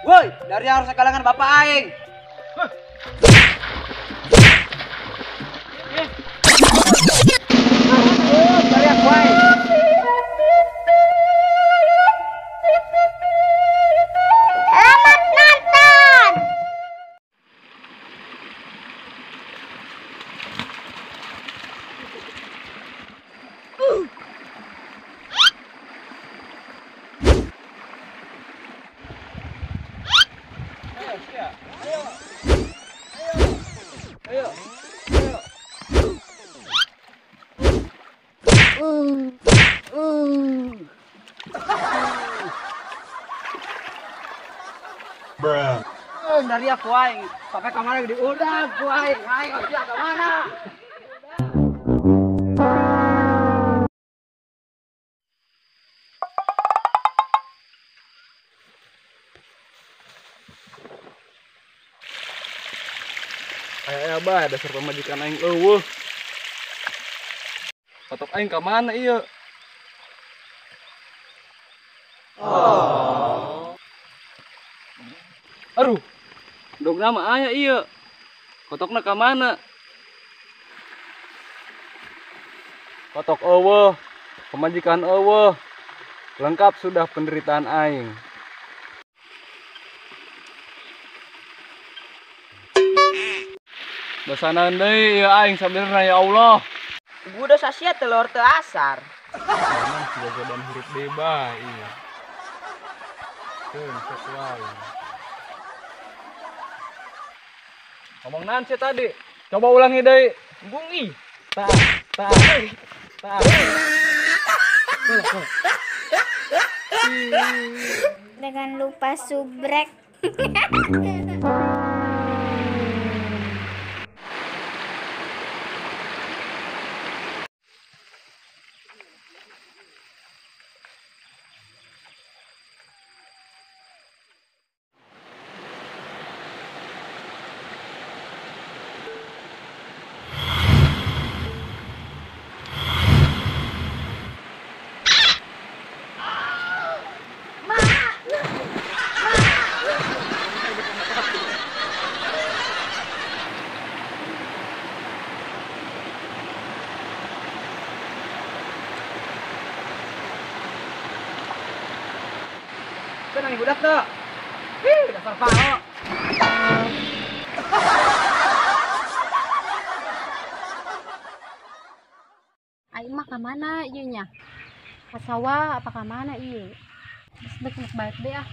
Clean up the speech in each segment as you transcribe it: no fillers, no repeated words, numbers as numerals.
Woi, dari harus kalangan bapak aing. Selamat nonton. Ayo. Bruh. Dari aku aing sampai kamar di udah aku aing aing sia ke mana? Aya bah dasar pamajikan aing eueuh. Patok aing ka mana ieu? Oh. Aduh. Dogna mah aya ieu. Kotokna ka mana? Kotok eueuh, pamajikan eueuh. Lengkap sudah penderitaan aing. Dosanan deui ieu aing sabenerna ya Allah. Ibu dosa sia telur teu asar. Memang jagoan hirup deui bae ieu. Keun sok wae. Ngomong naon sih tadi? Coba ulangi deui. Embung ih. Ta ta ta. Jangan lupa subrek. Nang budak tuh. Ih, dasar pao. Aing mah ka mana ieu nya? Ka sawah apa ka mana ieu? Geus dek balik deui ah.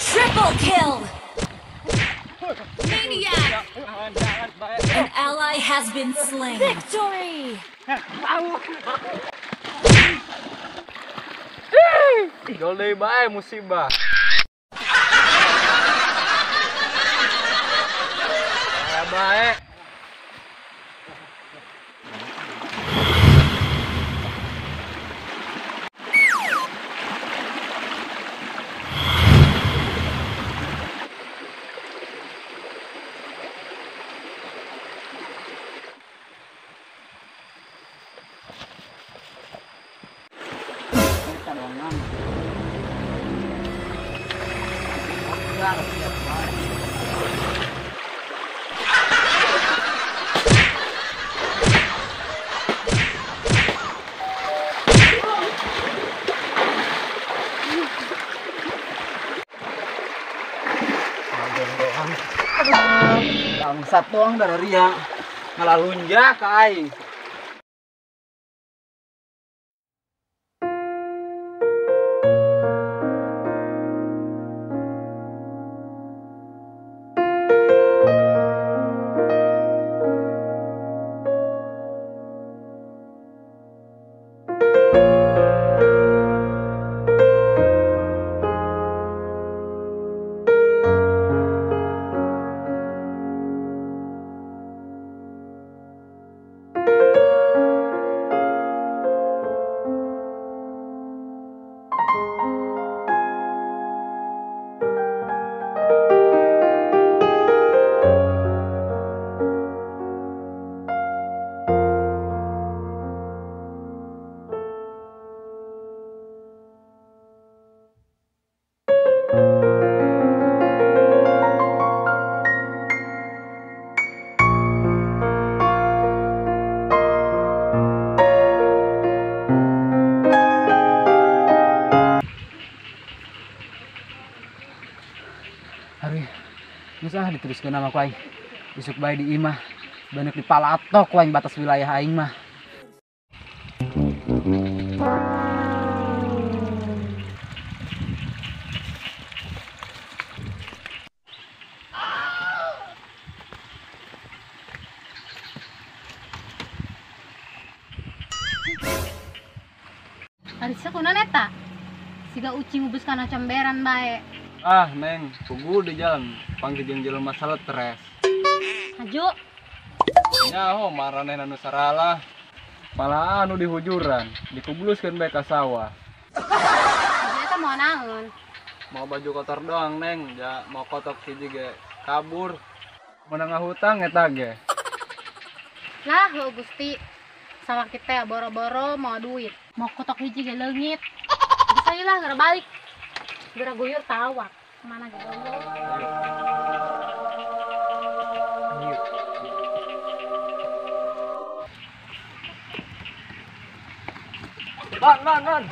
Triple kill! Maniac! An ally has been slain. Victory! Gol deui bae musibah. Aya bae. Bangsat doang dari ria. Ngalalunjak ka aing. Geus ah diteruskeun sama ku aing. Isuk bae di imah, banyak dipalatok ku aing batas wilayah aing mah. Ari kunaon eta? Siga ucing ngubus kana comberan bae. Ah, Neng, pugu di jalan, panggil jeung jelema stres. Maju. Nyaho maranehna nu saralah. Malah anu dihujuran, dikubluskeun bae ka sawah. Eta mau naon? Mau baju kotor doang, Neng, ja mau kotok hiji ge kabur. Menang ngahutang eta ge. Lah, heuh Gusti. Sawah kita boro-boro mau duit, mau kotok hiji ge leungit. Geus lah geura balik. Geura guyur tawak. Kemana gitu? Bon, bon, bon.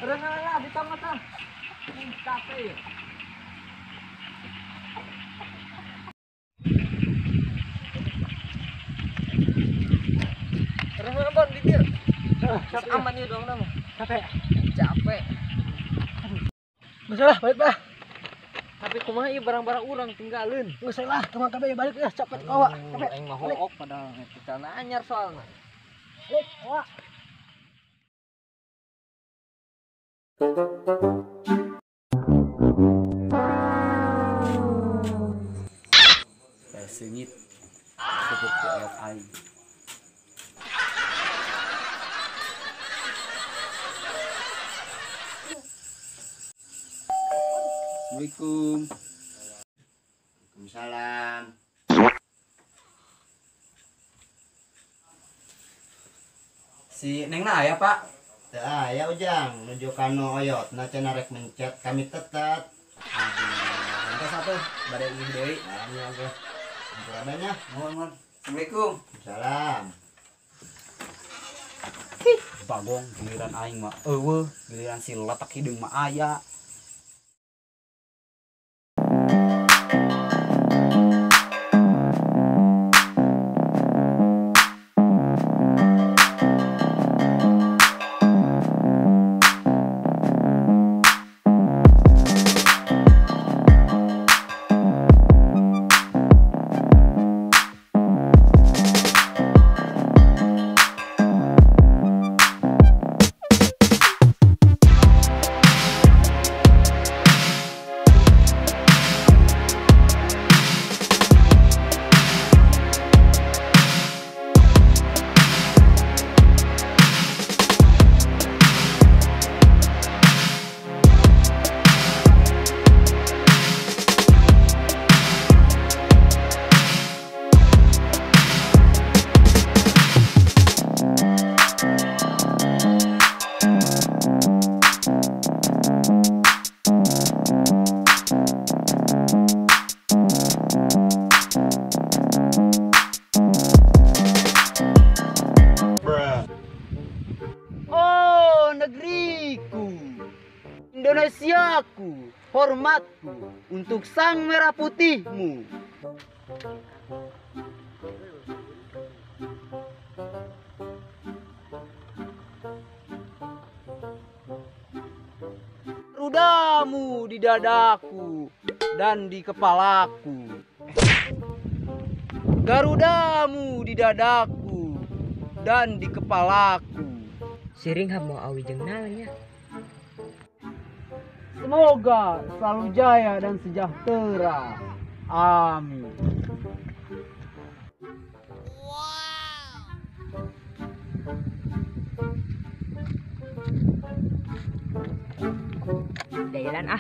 Renang di tengah tah. Capek. Renang bon di dieu. Aman ieu doang mah. Capek. Capek. Geus lah, balik bah. Tapi kumaha ieu barang-barang urang tinggalin. Geus lah, kemang kabeh balik ya, capek kawa. Capek. Aing mah hook padahal celana anyar soalna. Balik, kawa. Sengit cukup ke aing. Assalamualaikum. Waalaikumsalam. Si Neng na aya, Pak? Teu aya Ujang, nuju kanu oyotna cenah rek mencet kami tetet. Aduh, entos atuh bade ieu deui. Nya ge. Hampura bae nya. Nuhun, nuhun. Assalamualaikum. Waalaikumsalam. Bagong giliran aing mah eueuh, giliran si letak hideung mah aya. Negeriku, Indonesiaku, hormatku untuk sang merah putihmu. Rudamu di dadaku dan di kepalaku. Garudamu di dadaku dan di kepalaku. Siring mau awi jeung naon nya. Semoga selalu jaya dan sejahtera. Amin. Wow. Jalan ah.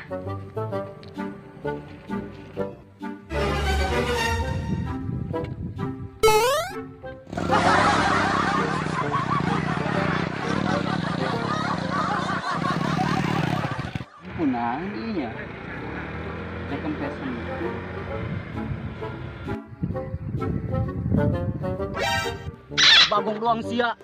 Kunaon ieu nya? Rek kempes itu. Bagong doang sia.